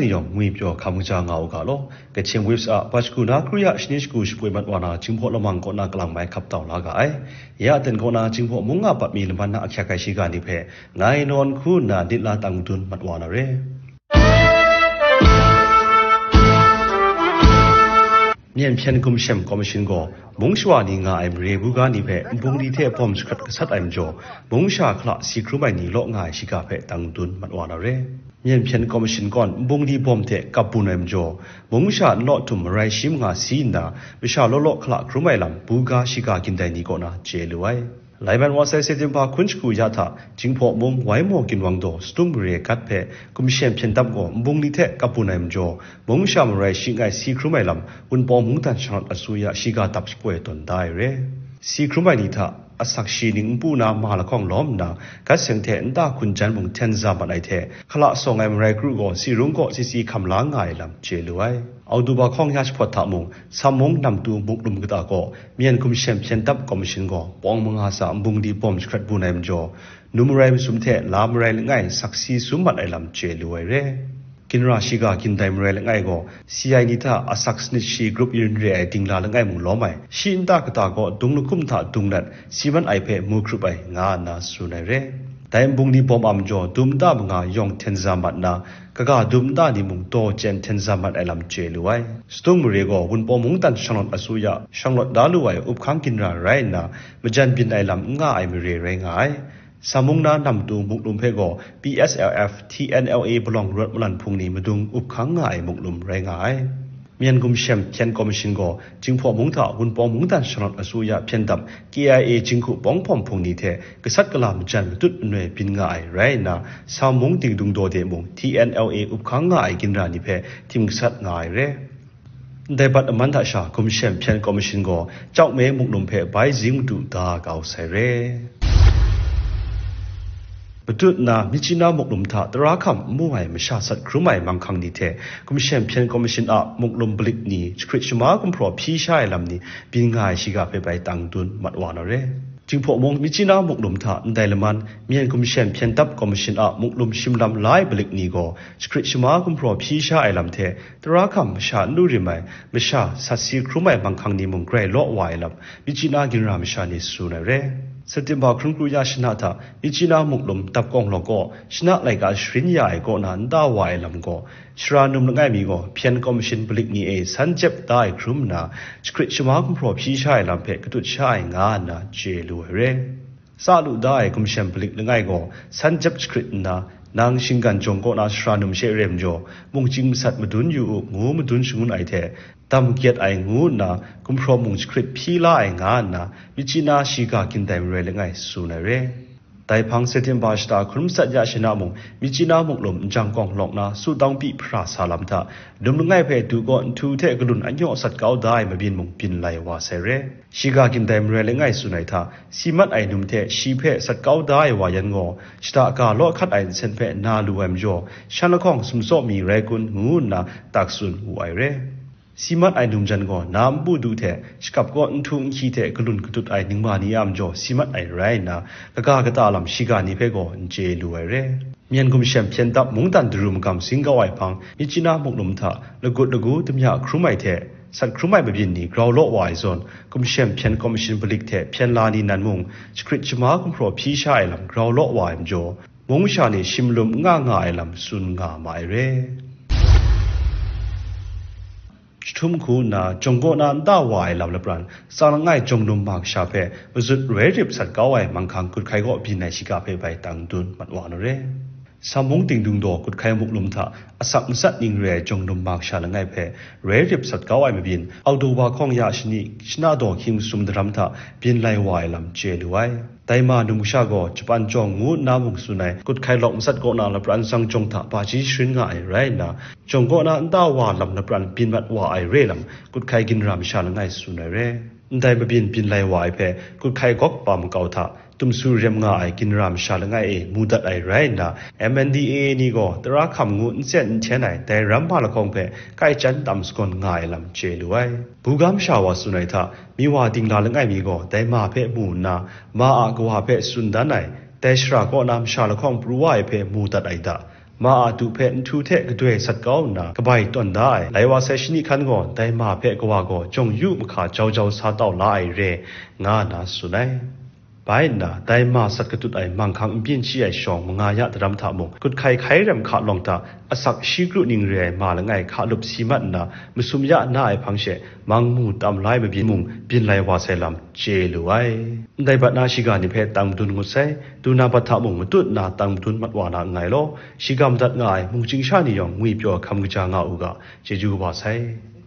ນະຍົງ ມຸ້ຍ ເປັນຄຳຈາງາໂອກາໂລ ກະເທມເວັບສະອາດ ປາຊະກູນາ ກຣິຍະ ຊະນິດສະກູ ສະປ່ວຍມັດວານາ ຈິງເພາະລະມັງ ເກາະນາກະລັງໄມ ຂັບເຕົາລາກາໄອ ຍາເຕັນເກາະນາ ຈິງເພາະມຸງງາ ປັດມີລະມັນນາ ອາແຄກໄກຊີການິເພ ງາຍນອນຄູນາ ນິດລາຕັງຕຸນ ມັດວານາເຣ ມຽນພຽນກຸມແຊມກອມມິຊືນກໍ ມຸງຊວານີງາໄອມເຣ ບຸການີເພ ບຸງດີເທບອມສະກັດກະສັດໄອມຈໍ ມຸງຊາຄລະ ຊີຄຣູໄມນີ ເລາະງາຍຊີກາເພ ຕັງຕຸນ ມັດວານາເຣ ມຽນພຽນກອມມິຊືນກ່ອນ ບຸງດີບອມເທ ກັບບຸນໄອມຈໍ ມຸງຊາເລາະທຸມ ໄຣຊິມງາຊີນາ ວິຊາເລາະເລາະຄລະ ຄຣູໄມລຳ ປູກາ ຊີກາກິນໄດນີ ເກາະນາ ເຈເຫຼືອໄອ ໄລແມນວາໄຊ ເຊຕິມພາ ຄຸນສະກູ ຍາທາ ຈິງເພາະມຸງ ໄວມໍ ກິນວັງໂດ ສະຕຸງເຣ ກັດເພ ກຸມແຊມພຽນດັບກໍ ບຸງດີເທ ກັບບຸນໄອມຈໍ ມຸງຊາມະໄລ ຊິງໄອ ຊີຄຣູໄມລຳ ວຸນປອງມຸງຕັນ ຊະນອດ ອະຊູຍາ ຊີກາຕັບ ສະປ່ວຍຕົນໄດເຣ ຊີຄຣູໄມນີທາ ອາສັກຊີນິງ ປູນາ ມາລະຄອງລອມນາ ກັດເສັງເທ ນຕາຄຸນຈັນມຸງ ແທນຊາມັນໄອເທ ຄລະ ຊອງໄອມະໄລກຣູກໍ ຊີລຸງກໍ ຊີຊີ ຄຳລາງາຍລຳ ເຈເລືອໄອ ເອົາດູບາຄອງ ຍາສະພອດທະມຸງ ຊາມຸງ ນຳຕູ ມຸກລຸມກະຕາກໍ ມຽນກຸມແຊມພຽນດັບ ກອມມິຊືນກໍ ປອງມະງາສາ ບຸງດີບອມ ສະກັດບຸນໄອມຈໍ ນຸມະໄລ ມະສຸມເທ ລາມະໄລລະໄງ ສັກຊີສຸມມັນໄອລຳ ເຈເລືອໄອເຣ ກິນຣາ ຊີກາກິນໄດມະໄລລະໄງກໍ ຊີໄອນີທາ ອາສັກສະນິດຊີ ກຣຸບຍືນເຣໄອ ດິງລາລະໄງມຸງລໍໄມ ຊີນຕາກະຕາກໍ ດຸງນະກຸມທາ ດຸງນັດ ຊີມັນໄອເພ ມູຄຣຸບໄອ ງານາ ຊູນາຍເຣ ໄດມບຸງດີບອມອຳຈໍ ດຸມດາມະງາ ຢອງເທນຊາມັດນາ ກະກາດຸມດານີມຸງ ໂຕເຈນ ເທນຊາມັດໄອລຳ ເຈເລືອໄອ ສະຕຸງມະເຣກໍ ວຸນປອງມຸງຕັນ ຊະນອດ ອະຊູຍາ ຊະນອດ ດາລູໄອ ອຸບຄັງກິນຣາ ໄຣນາ ມະຈັນບິນໄອລຳ ງາໄອມະເຣ ໄຣງາຍ ສາມຸງນາ ນຳຕູ ມຸກລຸມເພກໍ ບີເອສແອລເອັຟ ທີເອັນແອລເອ ບະລອງ ຣວດມະລັນ ພຸງນີ ມະດຸງ ອຸບຄັງງາໄອ ມຸກລຸມ ໄຣງາຍ ມຽນກຸມແຊມພຽນກອມມິຊືນກໍ ຈິງເພາະມຸງທາ ວຸນປອງມຸງຕັນ ຊະນອດ ອະຊູຍາ ພຽນດັບ ເຄໄອເອ ຈິງຄຸ ປອງພອມ ພຸງນີເທ ກະສັດກະລາ ມະຈັນ ມະຕຸດ ອຳນວຍ ບິນງາໄອ ໄຣນາ ສາມຸງ ຕິງດຸງໂດເດມຸງ ທີເອັນແອລເອ ອຸບຄັງງາໄອ ກິນຣານີເພ ທິມກະສັດງາໄອເຣ ໄດບັດອະມັນທະຊາ ກຸມແຊມພຽນກອມມິຊືນກໍ ເຈົ້າເມມຸກລຸມເພ ບາຍຈິງ ມະດຸ ຕາກາວໄຊເຣ ປະຕຸດນາ ມິຈິນາ ມຸກລຸມທາ ຕະລາຄຳ ໝູໄອ ມະຊາ ສັດຄຣູໄມ ມັງຄັງນີເທ ກຸມແຊມພຽນກອມມິຊືນອາ ມຸກລຸມ ບະລິກນີ ສະຄຣິດຊະມາ ກຸມພຣອ ພີຊາຍລຳນີ ບິນງາຍ ຊີກາເພ ໄປຕັງດຸນ ມັດວານາເຣ ຈິງພວກມົງ ມິຈິນາ ມຸກລຸມທາ ໄດລະມັນ ມຽນກຸມແຊມພຽນດັບ ກອມມິຊືນອາ ມຸກລຸມ ຊິມລຳ ລາຍ ບະລິກນີກໍ ສະຄຣິດຊະມາ ກຸມພຣອ ພີຊາຍລຳເທ ຕະລາຄຳ ມະຊາ ນູຣິໄມ ມະຊາ ສັດຊີຄຣູໄມ ມັງຄັງນີ ມຸງໄກຣ ເລາະວາຍລຳ ມິຈິນາ ກິນຣາ ມະຊາ ນີ ຊູນາຍເຣ ສະຕິມບາ ຄຣຶງກຣູຍາ ຊະນະທາ ມິຈິນາ ມຸກລຸມ ຕັບກອງລໍກໍ ຊະນະ ໄລກາ ຊຣິນຍາ ໄອ ເກາະນາ ດາວາຍລຳກໍ ຊຣານຸມລະໄງມີກໍ ພຽນກອມມິຊືນ ບະລິກນີເອ ສັນເຈັບ ຕາຍຄຣຸມນາ ສະຄຣິດຊະມາ ກຸມພຣອ ພີຊາຍລຳເພ ກະຕຸດຊາຍ ງານາ ເຈລູໄອເຣ ສາລຸດາໄອ ກຸມແຊມ ບະລິກລະໄງກໍ ສັນເຈັບ ສະຄຣິດນາ ນາງຊິງກັນ ຈົງເກາະນາ ຊຣານຸມ ເຊເຣມຈໍ ມຸງຈິງ ມະສັດ ມະດຸນ ຢູອຸ ງູ ມະດຸນ ຊະງຸນ ໄອເທ ຕຳກຽດ ໄອ ງູນາ ກຸມພຣອ ມຸງ ສະຄຣິດ ພີລາ ໄອ ງານາ ມິຈິນາ ຊີກາ ກິນໄຕ ມະເຣ ລະໄງ ຊູນາຍເຣ ໄຕພັງ ເຊຕິມບາ ຊະຕາ ຄຣຸມ ສັດຍະ ຊະນະ ມຸງ ມິຈິນາ ມຸກລຸມ ຈັງກອງ ລອກນາ ຊູຕອງ ປິ ພຣາ ສາລຳທະ ດຸມລະໄງ ເພ ຕູ ກອນ ທູເທ ກະລຸນ ອະຍໍ ສັດເກົ້າ ດາຍ ມະບິນ ມຸງ ປິນໄລ ວາໄຊເຣ ຊິກາກິນໄດມະເຣລະໄງ ສຸໄນທາ ຊິມັດໄອນຸມເທ ຊິເພ ສັດເກົ້າ ດາຍ ວາຍັນງໍ ຊິຕະກາ ເລາະຂັດໄອ ເຊັນເພ ນາລູແອມໂຢ ຊານລະຄອງ ສຸມໂຊ ມີແຣກຸນ ງູນາ ຕາກຊຸນ ຫູໄອເຣ ຊິມັດໄອນຸມຈັນງໍ ນາມບູດູເທ ຊິກັບກອນທຸງຄີເທ ກະລຸນກະຕຸດໄອ ໜຶ່ງມານີອາມໂຈ ຊິມັດໄອແຣນາ ກະກາກະຕາລຳ ຊິການີເພ ກອນເຈລູໄອເຣ ມຽນກຸມແຊມພຽນຕັບ ມຸງຕັນ ດຣູມະກຳ ຊິງເກົາໄອພັງ ມິຈິນາ ມຸກນຸມທະ ລະກຸດລະກູ ຕຶມຍາ ຄຣູໄມເທ ສັດຄຣູໄມ ບະບິນນີ ກຣາວເລາະ ວາຍຊອນ ກຸມແຊມພຽນ ກອມຊິນ ບະລິກເທ ພຽນລານີ ນັນມຸງ ສະຄຣິດຊະມາ ກຸມພຣ ພີຊາຍລຳ ກຣາວເລາະ ວາຍມໂຈ ມຸງຊານີ ຊິມລຸມ ງາງາໄອລຳ ຊຸນງາມາໄອເຣ ຊະທຸມຄູນາ ຈົງໂກນານ ດາວາໄອລຳ ລະບຣານ ສາງລະງາຍ ຈົງນຸມ ມາກຊາເພ ມະຊຸດ ເຣຣິບ ສັດເກົາໄອ ມັງຄັງ ກຸດໄຄ ເກາະ ບີນາຍ ຊິກາເພ ໄປຕັງດຸນ ມັດວານເຣ ສາມຸງ ຕິງດຸງ ດອ ກຸດໄຄ ມຸກລຸມທະ ອາສັກ ມະສັດ ຍິງເຣ ຈົງນຸມ ມາກຊາລະງາຍເພ ເຣຣິບ ສັດເກົາໄອ ມະບິນ ເອົາດູວາ ຄອງ ຢາຊະນີ ຊະນະ ດອ ຄິງ ຊຸມ ດຣຳທະ ບິນໄລວາໄອລຳ ເຈລູໄອ ໄຕມານຸມກະຊາກໍ ຈະປັນຈອງ ງູນາມຸງ ຊູໄນ ກຸດໄຄ ລອກ ມະສັດ ເກາະນາ ລະບຣານ ຊັງ ຈົງທະ ປາຈີ ຊຣິນງາໄອ ແຣນາ ຈົງໂກນານ ດາວາລຳ ລະບຣານ ບິນມັດວາໄອເຣລຳ ກຸດໄຄ ກິນຣາມຊາລະງາຍ ຊູໄນເຣ ໄດມະບິນ ບິນໄລວາໄອເພ ກຸດໄຄ ກອກ ປາມເກົາທະ ຕຸ້ມຊູ ເຣມງາໄອ ກິນຣາມຊາລະງາຍເອ ມູດັດໄອ ແຣນາ ເອັມເອັນດີເອ ນີກໍ ຕະຣາຄຳ ງູນເຊັນ ເທນໄອ ໄດຣຳ ມາລະຄອງເພ ໄກຈັນ ຕຳສະກອນ ງາໄອລຳ ເຈລູໄອ ບູກາມຊາວາ ຊູໄນທະ ມີວາ ຕິງລາ ລະງາຍມີກໍ ໄດມາເພ ມູນາ ມາອາກະວາເພ ຊຸນດານໄອ ໄດຊຣາ ເກາະນາມ ຊາລະຄອງ ບຣູວາໄອເພ ມູຕັດໄອດາ မႃဢႃတုၽႅတ်ႈ ၼႂ်းထႅၵ်ႈၵႃႈတူၺ်းသတ်းၵဝ်ႇၼႃႇ ၵႃႈပႆတွၼ်ႈတႃႇဢၢႆႈ လႆႈဝႃႈသႂ်ႇသျိၼ်းၼီႈၶၼ်ႇၵေႃႈ တႆးမႃႉၽႅတ်ႈၵႃႈဝႃႈၵေႃႈ ၸွင်ႇယူႇမၢၵ်ႇၶႃႈ ၸဝ်ႈၸဝ်ႈသႃႇတဝ်ႇလႃႇဢၢႆႈရႄႇ ငႃႈၼႃႇသူၼႆႉ။ ပၢႆၼႃႇ တႆးမႃႉသတ်းၵႃႈတုတ်းဢၢႆႈ မၢင်ႇၶၢင်ႈဢမ်ႇပိၼ်ႇၸီႉဢၢႆႈ ၸွင်ႇမႃႇငႃႇယႃႉတႃႇရမ်ႇထႃႇမုင်ႇ ၵုတ်ႉၶႆႈၶႆႈရမ်ႇၶႃႈလွင်ႈတႃႇ ဢသၢၵ်ႈသီႇၵရုၼိုင်ႈရႄႇ မႃႇလႄႈငၢႆႈၶႃႈ လုပ်ႇသီႇမၢတ်ႈၼႃႇ မႃးသုမ်းယႃႉၼႃႈဢၢႆႈၽၢင်သျႄႇ မၢင်ႇမူႇတၢမ်ႇလၢႆးမႃးပိၼ်ႇမုင်ႇ ပိၼ်ႇလႆႈဝႃႈသႂ်ႇလမ် ၸေးလူဢၢႆႈ လႆႈပၢတ်ႇၼႃႈ သီႇၵႃႇၼီႈၽႄ တၢင်ႇမတုၼ်းငုတ်းသႂ်ႇ တူႇၼႃႈပထႃႇမုင်ႇ မတုတ်ႉၼႃႈ တၢင်ႇမတုၼ်းမတ်ႉဝႃႈၼႃႈ ငၢႆႈလေႃး သီႇၵႃႇမတတ်းငၢႆႈ မုင်ႇၸိင်ႇသျႃးၼီႈယွင်ႇ ငူၺ်ႈပျေႃႇၶမ်ႇၵႃႇၸႃႇငႃႇဢူႈၵႃႈ ၸေးလူဝႃႈသႂ်ႇ